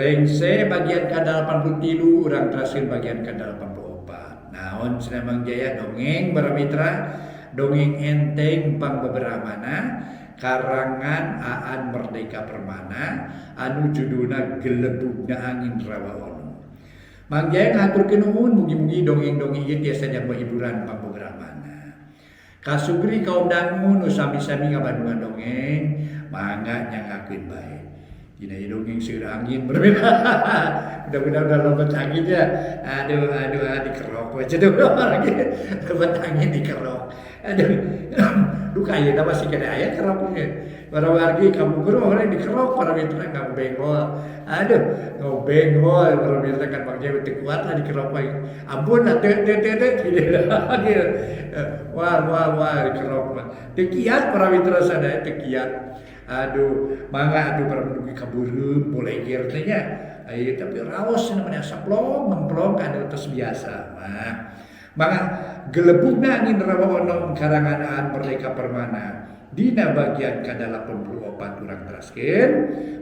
Rengse bagian ka-83 urang teraskeun bagian ka-84. Naon cenah Mang Jaya dongeng para mitra, dongeng enteng pang beberamana karangan Aan Merdeka Permana anu judulna Gelebugna Angin Rawa Ono. Mang Jaya ngahaturkeun nuhun mugi-mugi dongeng-dongeng ieu tiasa jang hiburan pang beberamana. Kasugri kaum dangu nu sami-sami ngabandungan dongeng mangga nyangakeun bae. Dina ieu dongeng seueur angin berbeda. Mudah-mudahan udah lompat angin ya. Aduh aduh dikerok we cenah lagi. Lompat angin dikerok. Aduh. Duka ayeuna masih keneh aya kerok ge. Para wargi kapungkur mah orang dikerok para mitra ngabenggol. Aduh, ngabenggol para mitra kan Mang Jaya teu kuat lah dikerok mah. Ampun lah teu teu teu teu gitu. Wah wah wah dikerok mah. Teu kiat para mitra sadaya teu kiat. Aduh, mangga atuh para dugi ka beureum boleger teh nya. Ieu tapi raos cenah mah asa plong ngemplong ka anu tos biasa mah. Mangga Gelebugna Angin Rawa Onom karangan Aan Merdeka Permana dina bagian ka-84 urang teraskeun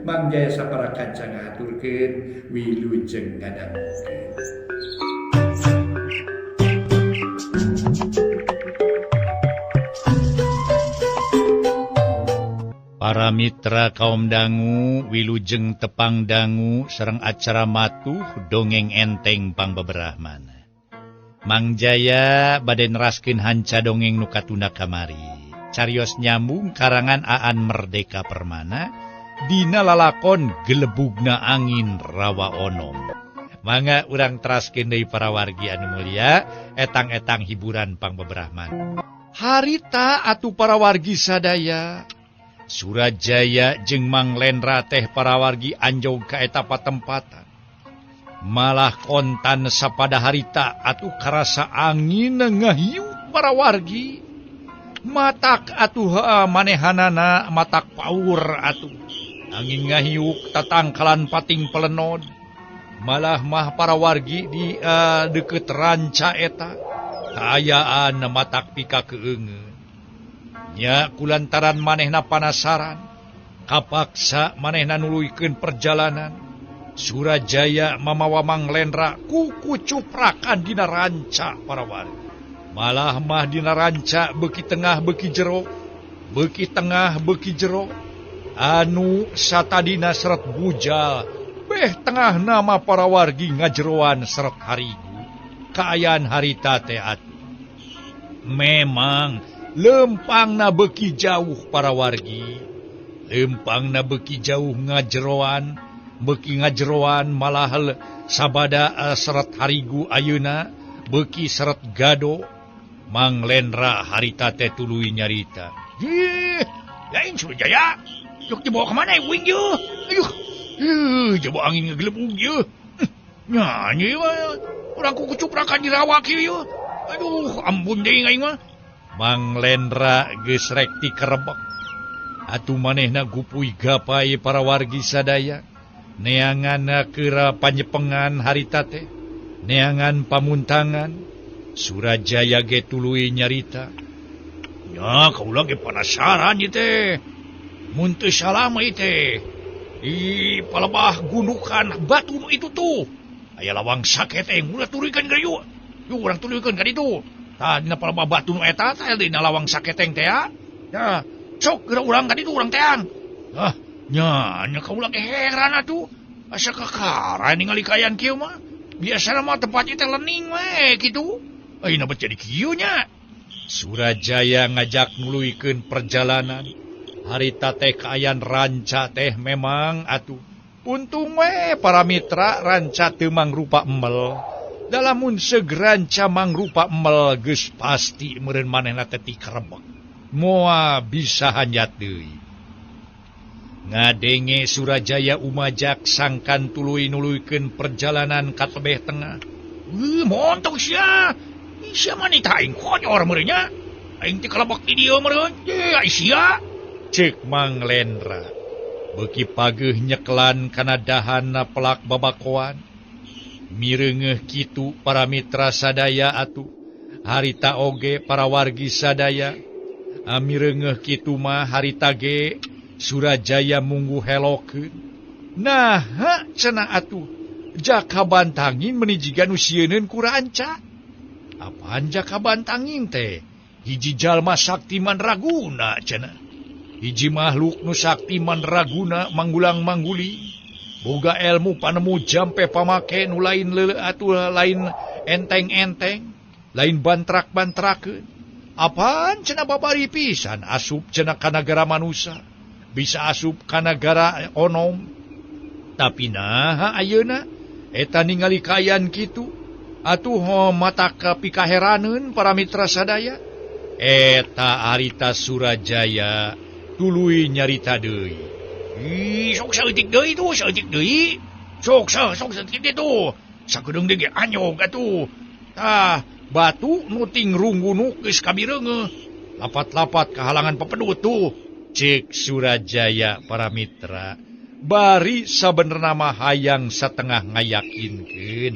Mang Jaya sapara kanca ngahaturkeun wilujeng ngadangukeun. Para mitra kaum dangu wilujeng tepang dangu sareng acara matuh dongeng enteng pangbeberahmana. Mang Jaya bade neraskeun hanca dongeng nu katunda kamari. Carios nyambung karangan Aan Merdeka Permana dina lalakon Gelebugna Angin Rawa Onom. Mangga urang teraskeun deui para wargi anu mulia etang-etang hiburan pangbeberahmana. Harita atuh para wargi sadaya Surajaya jeung Mang Lendra teh para wargi anjog ka eta patempatan. Malah kontan sapada harita atuh karasa angin ngahiup para wargi. Matak atuh manehanana matak paur atuh. Angin ngahiuk tatangkalan pating pelenod. Malah mah para wargi di deukeut ranca eta kaayaan matak pika keungeun. Nya kulantaran manehna panasaran kapaksa manehna nuluykeun perjalanan. Surajaya mamawa Mang Lendra kuku cuprakan dina ranca para wargi. Malah mah dina ranca beuki tengah beuki jero, beuki tengah beuki jero. Anu satadina seret bujal, beh tengah nama para wargi ngajeroan seret harigu. Kaayaan harita teh atuh. Memang lempangna beuki jauh para wargi. Lempangna beuki jauh ngajeroan, beuki ngajeroan malah sabada seret harigu ayeuna beuki seret gado. Mang Lendra harita teh tuluy nyarita. Ih, lain Surajaya. Yuk dibawa ke mana uing yeuh? Ayuh. Ih, coba angin ngegelebug yeuh. Nyanyi mah urang kuku cuprakan di rawa kieu yeuh. Aduh, ampun deui aing mah. Mang Lendra geus rek tikerebek. Atuh manehna gupuy gapai para wargi sadaya. Neangan keur panyepengan harita teh, neangan pamuntangan. Surajaya ge tuluy nyarita. Nya kaula ge panasaran ieu teh. Mun teu salah mah ieu teh. Di palebah gundukan batu nu itu tuh. Aya lawang saketeng ulah turuykeun ka dieu. Yuk urang turuykeun ka ditu. Tah dina palebah batu nu eta teh dina lawang saketeng teh ya. Nya sok geura urang ka ditu urang teang. Ah, nya nya kaula ge heran atuh. Asa kakara ningali kaayaan kieu mah. Biasana mah tempat ieu teh lening we kitu. Ayeuna mah jadi kieu nya. Surajaya ngajak nuluykeun perjalanan. Harita teh kaayaan ranca teh memang atuh. Untung we para mitra ranca teu mangrupa emel. Dalamun seug ranca mangrupa emel geus pasti meureun manehna teh tikerebek. Moal bisa hanjat deui. Ngadenge Surajaya umajak sangkan tuluy nuluykeun perjalanan ka tebeh tengah. Montong sia. Sia mah nita aing konyol meureun nya. Aing teh kalebek di dieu meureun. Ai sia. Ceuk Mang Lendra. Beuki pageuh nyekelan kana dahanna pelak babakoan. Mireungeuh kitu para mitra sadaya atuh. Harita oge para wargi sadaya. Mireungeuh kitu mah harita ge Surajaya munggu helokeun. Nah cenah atuh Jaka Bantangin meni jiga nu sieuneun ku ranca. Apaan Jaka Bantangin teh? Hiji jalma sakti mandraguna cenah. Hiji makhluk nu sakti mandraguna manggulang mangguli. Boga elmu panemu jampe pamake nu lain leuleuh atuh lain enteng-enteng, lain bantrak-bantrakeun. Apaan cenah babari pisan asup cenah ka nagara manusa, bisa asup ka nagara onom. Tapi naha ayeuna eta ningali kaayaan kitu atuh mata kapikaheraneun para mitra sadaya. Eta harita Surajaya tuluy nyarita deui. Ih, sok saeutik deui tuh, saeutik deui. Sok sok saeutik deui tuh. Sakedeung deui ge anyog atuh. Tah, batu nu ting runggunuk geus kabireungeuh. Lapat-lapat kahalangan pepedut tuh. Cek Surajaya para mitra. Bari sabenerna mah hayang satengah ngayakinkeun.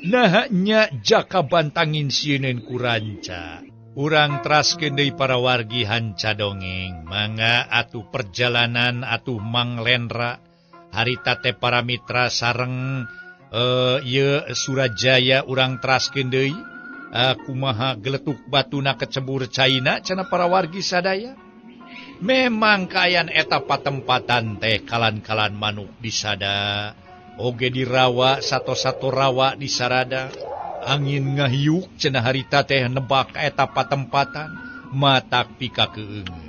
Nah nya Jaka Bantangin sieuneun ku ranca. Urang teraskeun deui para wargi hanca dongeng. Mangga atuh perjalanan atuh Mang Lendra harita teh para mitra sareng ieu Surajaya urang teraskeun deui. Kumaha geletuk batuna kecebur caina cenah para wargi sadaya. Memang kaayaan eta patempatan teh kalan-kalan manuk disada. Oge dirawa sato-sato rawa disarada. Angin ngahiuk cenah harita teh nebak eta patempatan matak pika keungeun.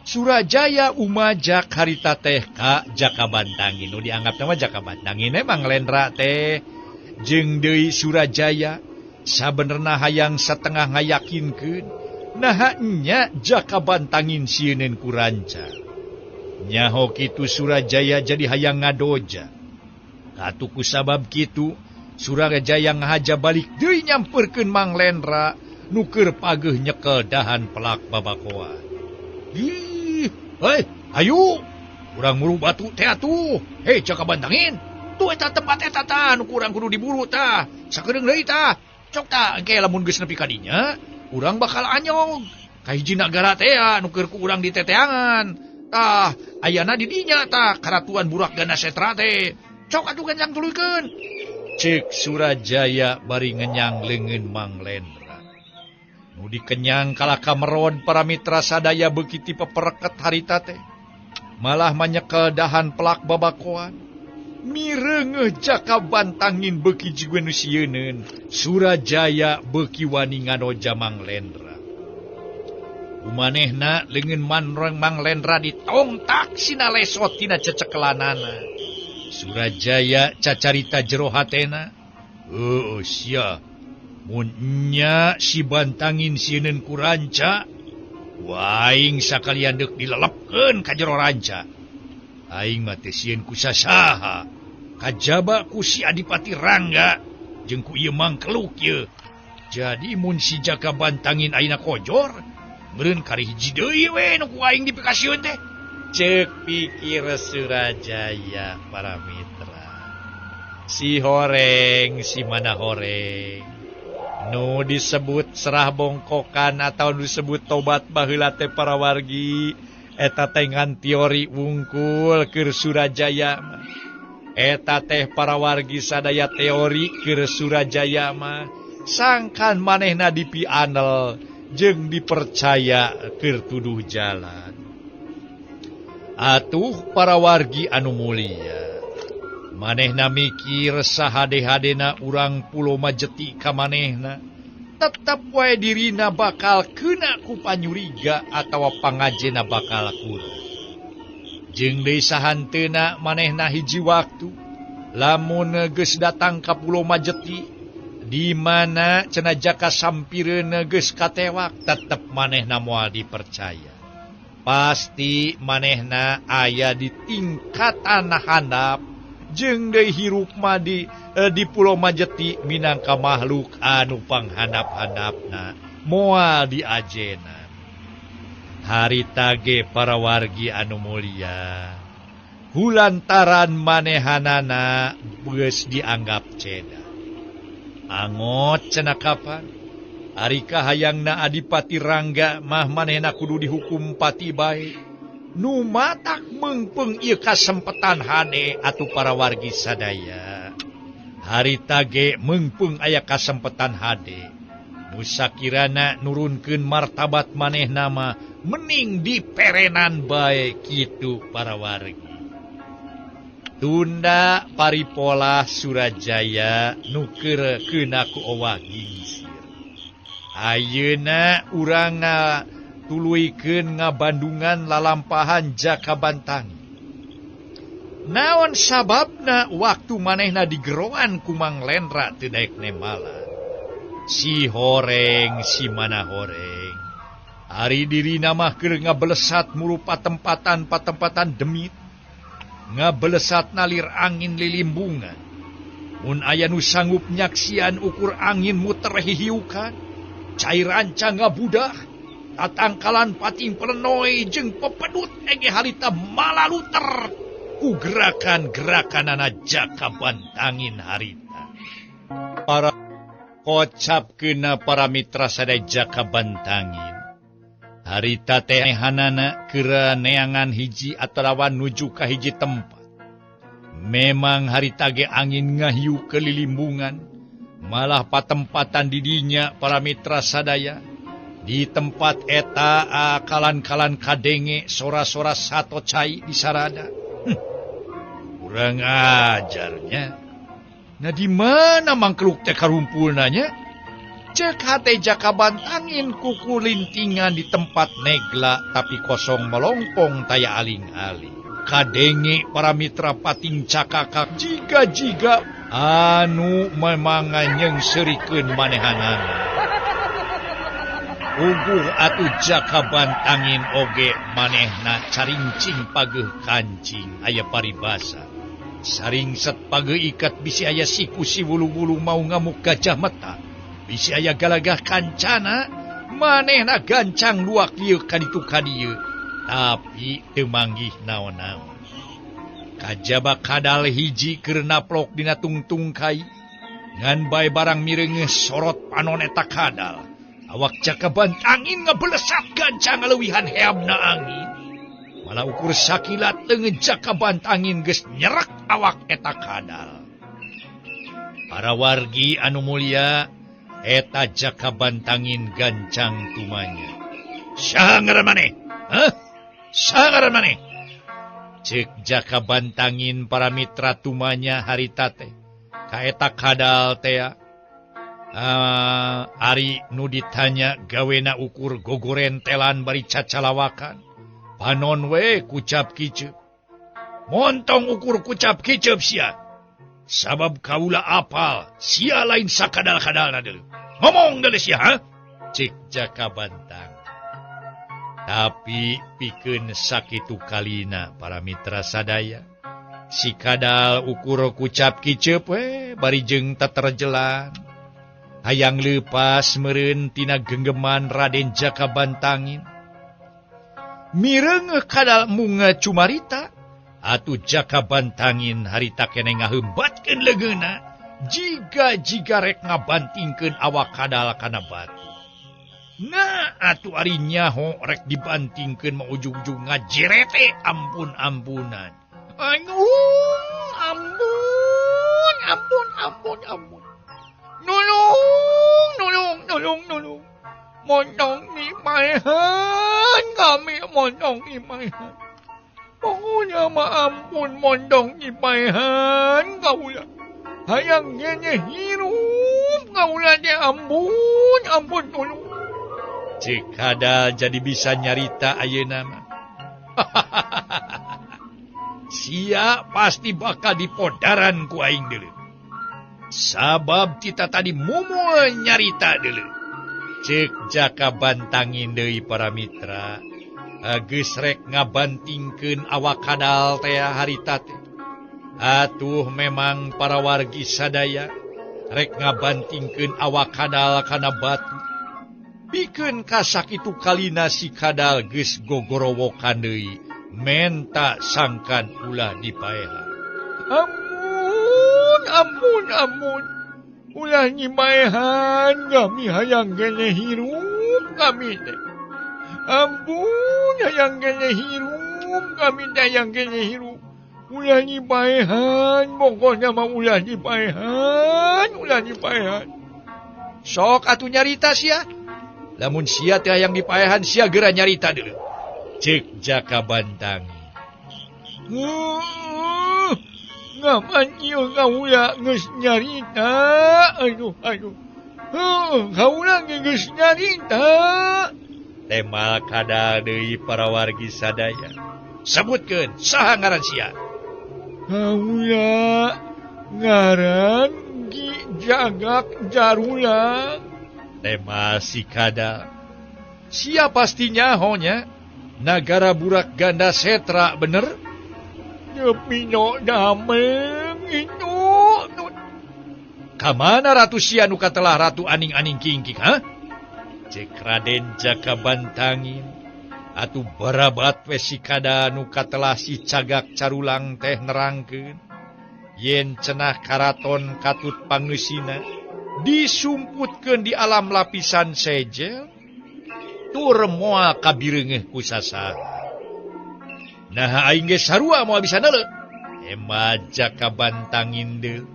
Surajaya umajak harita teh ka Jaka Bantangin. Nu dianggap nama Jaka Bantangin emang Lendra teh jeung deui Surajaya sabenerna hayang satengah ngayakinkeun naha nya Jaka Bantangin sieuneun ku ranca. Nyaho kitu Surajaya jadi hayang ngadoja. Katuh ku sabab kitu Surajaya ngahaja balik deui nyamperkeun Mang Lendra nu keur pageuh nyekel dahan pelak babakoan. Ih, hei, ayo urang muru batu teh atuh. Hei Jaka Bantangin, tuh eta tempat eta tah nu kurang kudu diburu tah. Sakedeung deui tah. Cok tah engke lamun geus nepi ka dinya, urang bakal anyog. Ka hiji nagara teh nu keur ku urang diteteangan. Tah, ayana di dinya tah karatuan Burak Gana Setra teh. Cok atuh gancang tuluykeun. Cek Surajaya bari ngenyang leungeun Mang Lendra. Nu dikenyang kalaka meron para mitra sadaya beuki ti pepereket harita teh. Malah manyekel dahan pelak babakoan. Mireungeuh Jaka Bantangin beuki jiga nu sieuneun. Surajaya beuki wani nganoja Mang Lendra. Kumanehna leungeun Mang Lendra ditongtak sina lesot tina cecekelanana. Surajaya cacarita jero hatena. Heueuh sia. Mun nya si Bantangin sieuneun ku ranca, waing sakalian deuk dilelepkeun ka jero ranca. Aing mah teu sieun ku sasaha. Kajaba ku si Adipati Rangga jeung ku ieu mangkeluk ieu. Jadi mun si Jaka Bantangin ayeuna kojor, meureun kari hiji deui we nu ku aing dipikasieun teh. Ceuk pikir Surajaya para mitra. Si horeng, si mana horeng. Nu disebut serah bongkokan atau nu disebut tobat baheula teh para wargi. Eta teh ngan teori wungkul keur Surajaya mah. Eta teh para wargi sadaya teori keur Surajaya mah. Sangkan manehna dipianel jeung dipercaya keur tuduh jalan. Atuh para wargi anu mulia. Manehna mikir sahade-hadena urang Pulo Majeti ka manehna. Tetep wae dirina bakal kena ku panyuriga atawa pangajena bakal kurang. Jeung deui sahanteuna manehna hiji waktu lamun geus datang ka Pulo Majeti di mana cenah Jaka sampireun geus katewak tetep manehna moal dipercaya. Pasti manehna aya di tingkatan handap jeung deui hirup mah di Pulo Majeti minangka makhluk anu panghandap-handapna moal diajenan. Harita ge para wargi anu mulia hulantaran manehanana geus dianggap ceda. Angot cenah kapan Ari kahayangna Adipati Rangga mah manehna kudu dihukum pati bae. Nu matak meungpeung ieu kasempetan hade atuh para wargi sadaya. Harita ge meungpeung aya kasempetan hade. Nu sakirana nurunkeun martabat manehna mah mening diperenan bae kitu para wargi. Tunda paripolah Surajaya nu keur keuna ku owah gingsir. Ayeuna urang tuluykeun ngabandungan lalampahan Jaka Bantangin. Naon sababna waktu manehna digeroan ku Mang Lendra teu daek nemala. Si horeng si mana horeng. Ari dirina mah keur ngabelesat muru patempatan-patempatan demit. Ngabelesat nalir angin lilimbungan. Mun aya nu sanggup nyaksian ukur angin muter hihiukan. Cai ranca ngabudah. Tatangkalan pating pelenoi jeung pepedut ege harita malaluter ku gerakan-gerakanana Jaka Bantangin harita. Para kocap keuna para mitra sadaya Jaka Bantangin. Harita teh hanana keur neangan hiji atarawan nuju ka hiji tempat. Memang harita ge angin ngahiu ke lilimbungan, malah patempatan didinya para mitra sadaya. Di tempat eta kalan-kalan kadenge sora-sora sato cai di sarada. Kurang ajarnya. Nah di mana mangkluk teh karumpulna nya? Cek hate Jaka Bantangin kuku lintingan di tempat negla tapi kosong melongpong taya aling-aling. Kadenge para mitra pating cakakak jiga-jiga anu memangan nyengserikeun manehanana. Uguh atuh Jaka Bantangin oge manehna carincing pageuh kancing aya paribasa. Saringset pageuh ikat bisi aya siku si wulu-wulu mau ngamuk gajah meta. Bisi aya galagah kancana manehna gancang luak lieu kaditu kadieu tapi teu manggih naon-naon. Kajaba kadal hiji keur naplok dina tungtung kai ngan bae barang mireungeuh sorot panon eta kadal. Awak Jaka Bantangin ngebelesat gancang ngaleuwihan heabna angin. Malah ukur sakilat leungeun Jaka Bantangin geus nyerek awak eta kadal. Para wargi anu mulia, eta Jaka Bantangin gancang tumanya. Saha ngaran maneh? Hah? Saha ngaran maneh? Ceuk Jaka Bantangin para mitra tumanya harita teh. Ka eta kadal teh. Ari nu ditanya gawena ukur gogorentelan bari cacalawakan. Panon we kucap kiceup. Montong ukur kucap kiceup sia. Sabab kaula apal sia lain sakadal-kadalna deuleu. Ngomong deuleu sia, ha? Cek Jaka Bantang. Tapi pikeun sakitu kalina para mitra sadaya. Si kadal ukur kucap kiceup we bari jeung teterjelan. Hayang leupas meureun tina genggeman Raden Jaka Bantangin. Mireungeuh kadal munga cumarita, atuh Jaka Bantangin harita keneh ngahembatkeun leungeunna jiga-jiga rek ngabantingkeun awak kadal kana batu. Nah atuh ari nyaho rek dibantingkeun mah ujug-ujug ngajerete ampun-ampunan. Aduh, ampun, ampun, ampun, ampun. Nulung, nulung, nulung, nulung. Montong dipaehan kami, montong dipaehan. Pokoknya mah ampun montong dipaehan kaula. Hayang gene hirup kaula teh ampun, ampun nulung. Cek kadal jadi bisa nyarita ayeuna mah. Sia pasti bakal dipodaran ku aing deuleu. Sabab kita tadi mumul nyarita deuleu. Cek Jaka Bantangin deui para mitra. Geus rek ngabantingkeun awak kadal teh harita teh. Atuh memang para wargi sadaya rek ngabantingkeun awak kadal kana batu. Pikeun kasakitu kalina si kadal geus gogorowokan deui menta sangkan ulah dipaehan. Ampun, ampun, ampun. Ulah nyipaehan kami hayang gene hirup kami teh. Ampun hayang gene hirup Embung kami dayang kene hirup. Ulah dipaehan, pokoknya mah ulah dipaehan, ulah dipaehan. Sok atuh nyarita sia. Lamun sia teh hayang dipaehan sia geura nyarita deuleu. Cek Jaka Bantangin. Ngapan ieu kaula geus nyarita? Aduh, aduh. Kaula geus nyarita. Temal kadal deui para wargi sadaya. Sebutkeun saha ngaran sia? Kaula ngaran Ki Jagak Jarulang. Temal si kadal. Sia pastinya honya nagara burak ganda setra bener? Pino dameng itu. Kamana ratu sia nu katelah ratu aning-aning kingkik ha? Cek Raden Jaka Bantangin. Atuh barabat we si kada nu katelah si Cagak Carulang teh nerangkeun yen cenah karaton katut pangeusina disumputkeun di alam lapisan sejel tur moal kabireungeuh ku sasaha. Nah aing ge sarua moal bisa neuleuh. Ema Jaka Bantangin deui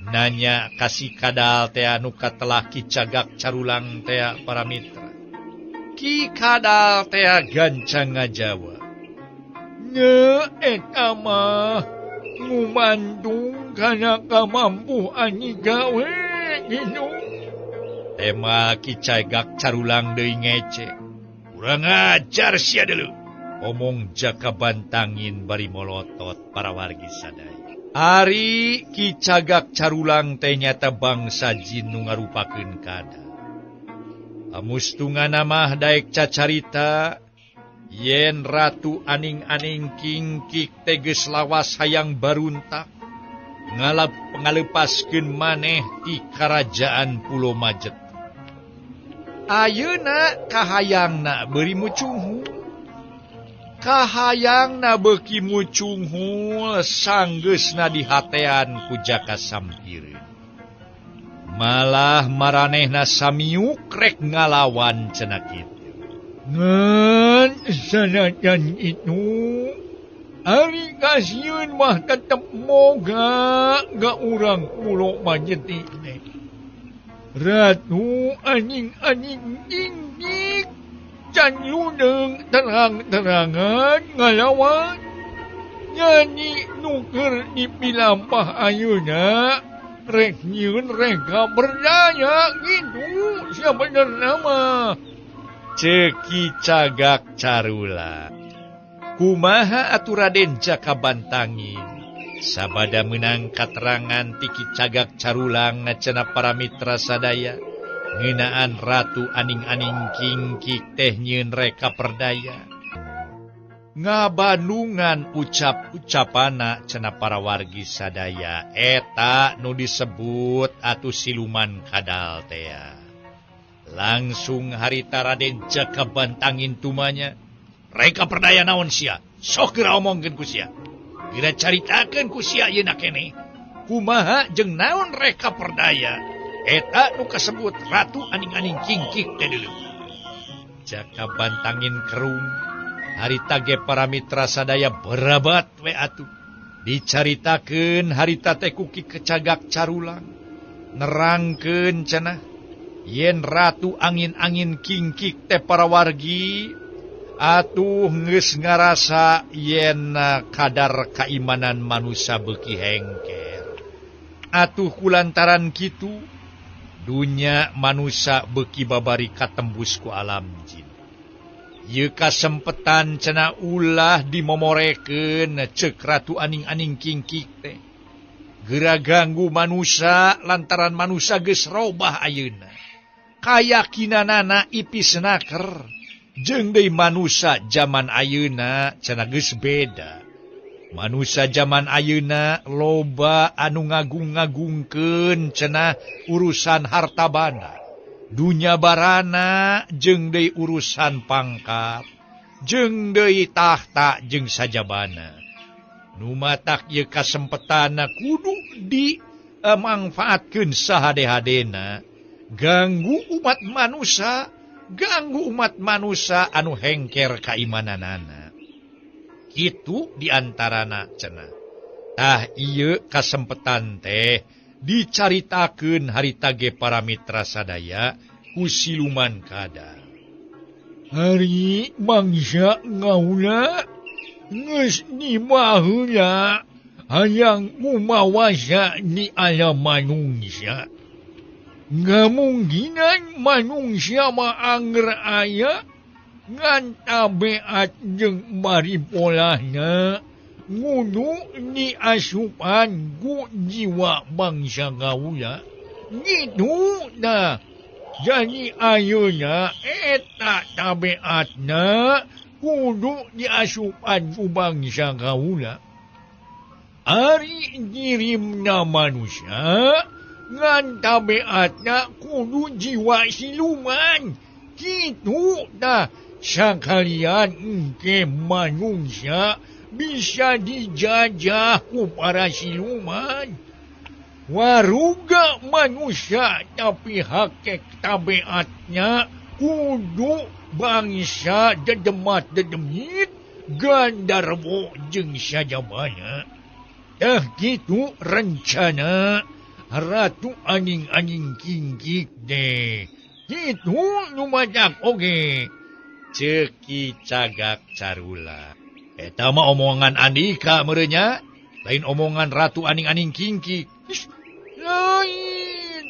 nanya ka si kadal teh anu katelah Ki Cagak Carulang teh para mitra. Ki kadal teh gancang ngajawab. Nye eta mah ngumandung kana kamampuh anyi gawe gitu. Tema Ki Cagak Carulang deui ngece. Kurang ajar sia deuleu. Omong Jaka Bantangin bari molotot para wargi sadaya. Ari Ki Cagak Carulang teh nyata bangsa jin nu ngarupakeun kadal. Amustungana mah daek cacarita yen ratu aning-aning kingkik teh geus lawas hayang baruntak ngalap ngalepaskeun maneh ti karajaan Pulo Majet. Ayeuna kahayangna beuri mucunghul. Kahayangna beuki mucunghul sanggeusna dihatean ku Jaka Sampireun. Malah maranehna samiuk rek ngalawan cenah kitu. Ngan sanajan itu ari kasieun mah tetep moga ga urang Pulo Majeti teh. Ratu aning-aning dingdik can luneng terang-terangan ngalawan. Nyanyi nuker dipilampah ayeuna rek nyieun reka berdaya gitu sabenerna mah. Cek Ki Cagak Carulang. Kumaha atuh Raden Jaka Bantangin? Sabada meunang katerangan ti Ki Cagak Carulang cenah para mitra sadaya ngeunaan ratu aning-aning kingkik teh nyieun reka perdaya. Ngabandungan ucap-ucapana cenah para wargi sadaya eta nu disebut atuh siluman kadal tea. Langsung harita Raden Jaka Bantangin tumanya. Reka perdaya naon sia? Sok geura omongkeun ku sia. Geura caritakeun ku sia yeuna keneh. Kumaha jeung naon reka perdaya? Eta nu kasebut ratu aning-aning kingkik teh deuleu. Jaka Bantangin kerung. Harita ge para mitra sadaya berabat we atuh. Dicaritakeun harita teh ku Ki Cagak Carulang. Nerangkeun cenah yen ratu angin-angin kingkik teh para wargi atuh geus ngarasa yen kadar kaimanan manusia beuki hengker. Atuh kulantaran kitu dunya manusia beuki babari katembus ku alam jin. Ieu kasempetan cenah ulah dimomorekeun ceuk ratu aning-aning kingkik teh. Geura ganggu manusia lantaran manusia geus robah ayeuna. Kayakinanana ipis naker jeung deui manusia zaman ayeuna cenah geus beda. Manusia zaman ayeuna loba anu ngagung-ngagungkeun cenah urusan harta banda, dunya barana jeung deui urusan pangkat, jeung deui tahta jeung sajabana. Nu matak ieu kasempetanna kudu dimangfaatkeun sahade-hadena. Ganggu umat manusia, ganggu umat manusia anu hengker kaimananana. Kitu diantarana cenah. Tah ieu kasempetan teh dicaritakeun harita ge para mitra sadaya ku siluman kadal. Ari mangsa ngaula geus dibaheula hayang kumawasa di alam manungsa. Ngamungkinan manungsa mah anger aya ngan tabeat jeung maripolahna ngudu diasupan ku jiwa bangsa kaula. Gitu nah. Jadi ayeuna eta tabeatna kudu diasupan ku bangsa kaula. Ari dirimna manusia ngan tabeatna kudu jiwa siluman. Kitu tah sakalian engke manusia bisa dijajah ku para siluman. Waruga manusia tapi hakek tabeatnya kudu bangsa dedemat dedemit gandarwo jeung sajabana. Tah kitu rencana Ratu Aning-Aning Kingkik deh. Kitu nu madak oge. Ceuk Ki Cagak Carula. Eta mah omongan Andika meureun lain omongan Ratu Aning-Aning Kingkik. Lain,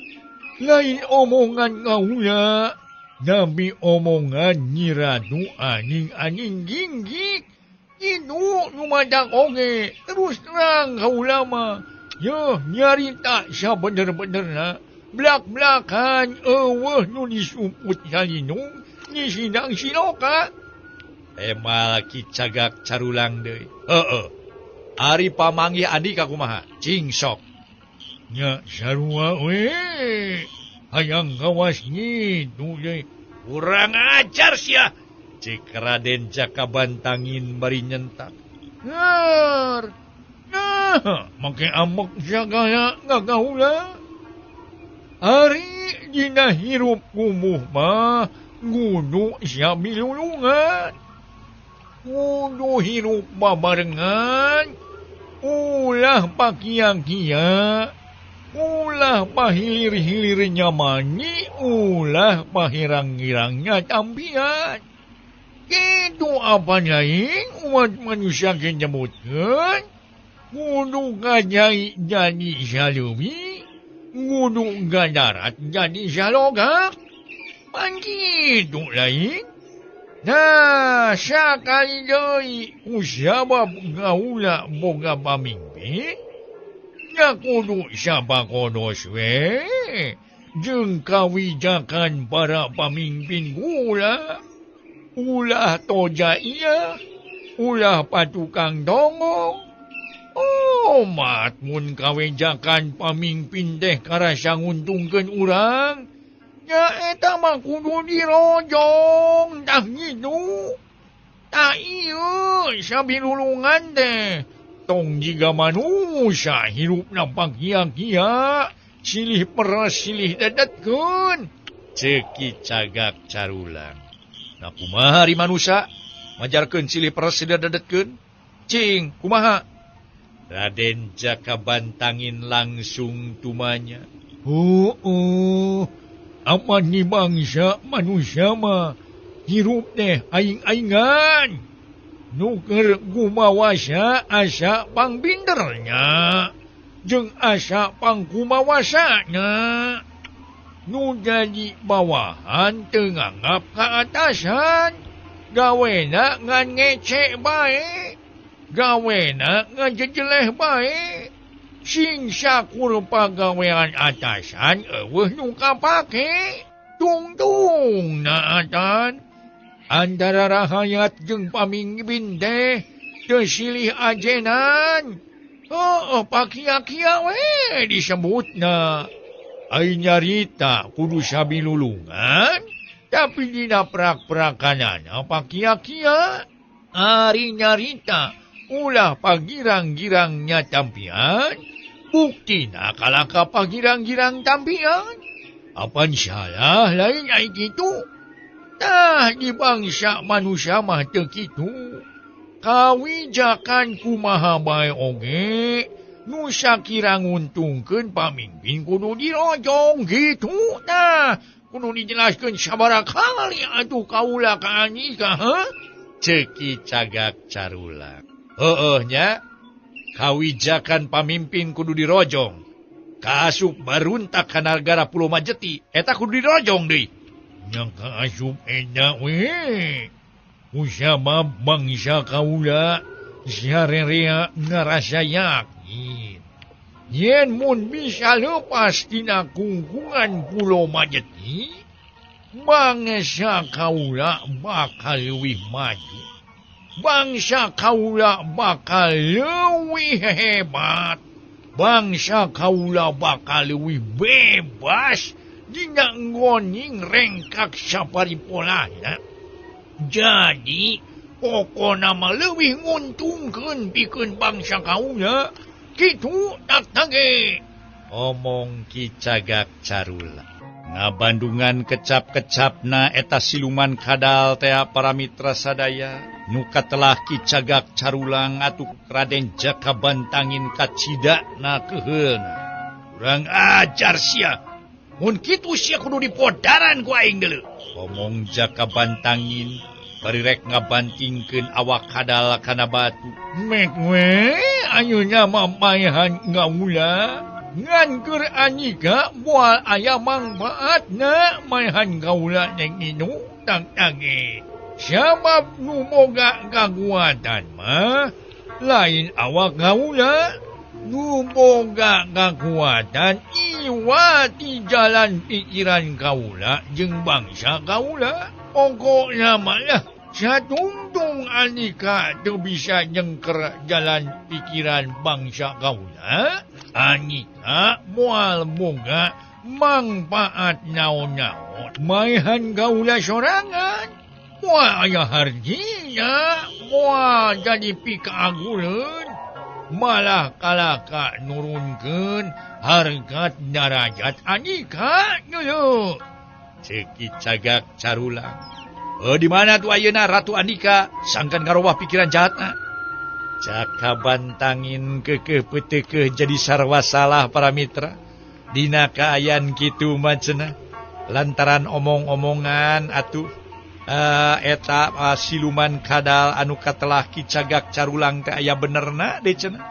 lain omongan kaula, tapi omongan Nyi Ratu Aning-Aning Kingkik. Itu nu madak oge, terus terang kaula mah. Yeuh nyarita sabener-benerna, blak-blakan eueuh nu disumput salinung di sidang siloka. Emal Ki Cagak Carulang deui. Heueuh. Ari pamanggih Andika kumaha? Cing sok. Nya sarua we. Hayang kawas ngitu deui. Kurang ajar sia. Cek Raden Jaka Bantangin bari nyentak. Nger. Nah, make amok sagala ngagaula. Ari dina hirup kumuh mah kudu sabilulungan. Kudu hirup babarengan. Ulah pakia-kia, ulah pahilir-hilirnya mani, ulah pahirang-hirangnya tampian. Itu apa lain umat manusia nyebutkeun kudu ngajai jadi saleuwi, kudu ngadarat jadi salogak. Pan kitu lain. Nah, sakali deui ku sabab gaula boga pamimpin, nya kudu sapakodos we jeung kawijakan para pamimpin gula. Ulah toja iya, ulah patukang dongong. Oh, mat mun kawijakan pamimpin teh karasa nguntungkeun urang. Ya eta mah kudu dirojong tah ngitu. Tah ieu sabilulungan teh. Tong jiga manusia hirupna pakia-kia, silih peres silih dedetkeun. Ceuk Ki Cagak Carulang. Nah kumaha ari manusia majarkeun silih peres silih dedetkeun? Cing kumaha? Raden Jaka Bantangin langsung tumanya. Oh. Apa ni bangsa manusia mah hirup teh aing-aingan. Nu keur gumawasa asa pangbindernya jeung asa pangkumawasana. Nu jadi bawahan teu nganggap ka atasan, gawena ngan ngece bae, gawena ngajejeleh bae. Sing sakur pagawean atasan eueuh nu kapake. Tungtung na atan antara rahayat jeung pamimpin teh teu silih ajenan. Heueuh pakia-kia we disebutna. Ai nyarita kudu sabilulungan tapi dina prak-prakanana pakia-kia. Ari nyarita ulah pagirang-girangnya tampian, buktina kalaka pagirang-girang tampian. Apan salah lain ai kitu? Tah di bangsa manusia mah teu kitu. Kawijakan kumaha bae oge nu sakira nguntungkeun pamimpin kudu dirojong gitu nah kudu dijelaskeun sabaraha kali atuh kaula ka Andika heuh Ceuk Ki Cagak Carulang. Heueuh nya kawijakan pamimpin kudu dirojong. Kaasup baruntak ka nagara Pulau Majeti eta kudu dirojong deui. Nya kaasup eta we. Kusabab bangsa kaula sarerea ngarasa yakin yen mun bisa lepas tina kungkungan Pulau Majeti bangsa kaula bakal leuwih maju, bangsa kaula bakal leuwih hebat, bangsa kaula bakal leuwih bebas dina nggoning rengkak saparipolana. Jadi pokona mah leuwih nguntungkeun pikeun bangsa kaula kitu tak tage. Omong Ki Cagak Carulang. Ngabandungan kecap-kecapna eta siluman kadal tea para mitra sadaya nu katelah Ki Cagak Carulang atuh Raden Jaka Bantangin kacidana keuheulna. Urang ajar sia. Mun kitu sia kudu dipodaran ku aing deuleu. Omong Jaka Bantangin bari rek ngabantingkeun awak kadal kana batu. Mek we ayeuna mah maehan ngaula ngan keur Andika moal aya mangfaatna maehan kaula neng inu tang tage. Sabab nu boga kakuatan mah lain awak kaula, nu boga kakuatan iwati jalan pikiran kaula jeung bangsa kaula. Pokokna mah lah satungtung Andika teu bisa nyengker jalan pikiran bangsa kaula, Andika moal boga mangfaat naon-naon. Maehan kaula sorangan moal aya hargina, moal jadi pikaaguleun, malah kalaka nurunkeun harkat darajat Andika deuleu. Ceuk Ki Cagak Carulang. Di mana tuh ayeuna Ratu Andika sangkan ngarobah pikiran jahatna. Jaka Bantangin keukeuh peuteukeuh jadi sarwa salah para mitra. Dina kaayaan kitu mah cenah lantaran omong-omongan atuh eta siluman kadal anu katelah Ki Cagak Carulang teh aya benerna deui cenah.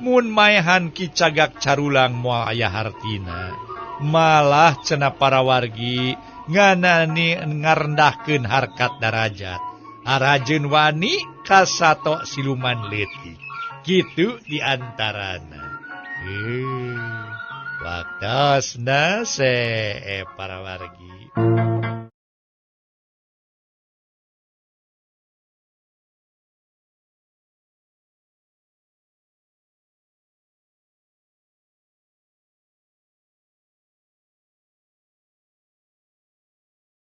Mun maehan Ki Cagak Carulang moal aya hartina. Malah cenah para wargi nganani ngarendahkeun harkat darajat. Harajeun wani kasato siluman leutik. Kitu diantarana. Waktosna para wargi.